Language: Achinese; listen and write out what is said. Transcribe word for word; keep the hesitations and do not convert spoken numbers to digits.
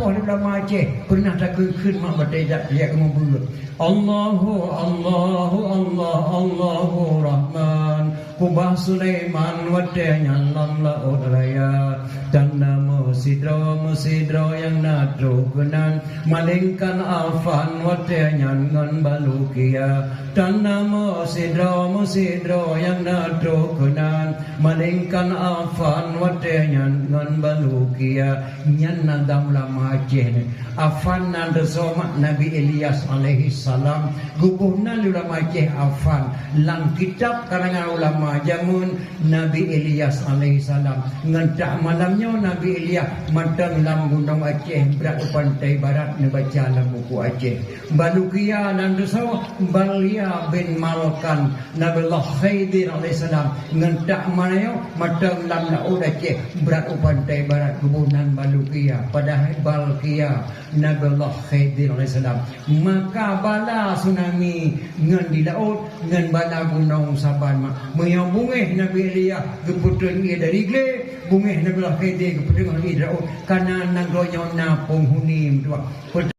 Ulama Aceh pernah takheun-kheun mak batée jak jak keumeubeuet. Allahu, Allahu, Allah, Allahu Rahman. Kubah Sulaiman watée nyan lam laôt raya. Tan na meusidroe-meusidroe nyang na troh keunan, malingkan Afan watée nyan ngon Balukia. Tan na meusidroe-meusidroe nyang na troh keunan, malingkan Afan watée nyan ngon Balukia. Nyan na dam ulama Aceh nyan. Afan nan teusoe mak Nabi Ilyas alaihissalam, geuboh nan lé ulama Aceh Afan. Lam kitab karangan ulama jameun Nabi Ilyas alaihissalam, ngon tak malam nyoe Nabi Ilyas mantong lam gunong Aceh brat u pantai barat neubaca lam buku Aceh. Balukia nan teusoe, Balia bin Malkan, Nabiullah Khidir alaihissalam, ngon tak malam nyoe mantong lam laôt Aceh brat u pantai barat geuboh nan Balukia, padahai Balkia Nabiullah Khidir alaihissalam. Maka bala tsunami ngon di laôt, ngon bala gunong saban mak. Meunyoe beungéh Nabi Ilyas geupeuteun ié dari glé, beungéh Nabiullah Khidir geupeuteun ié dari laôt, kana nanggroe nyoe na peunghuni meutuah.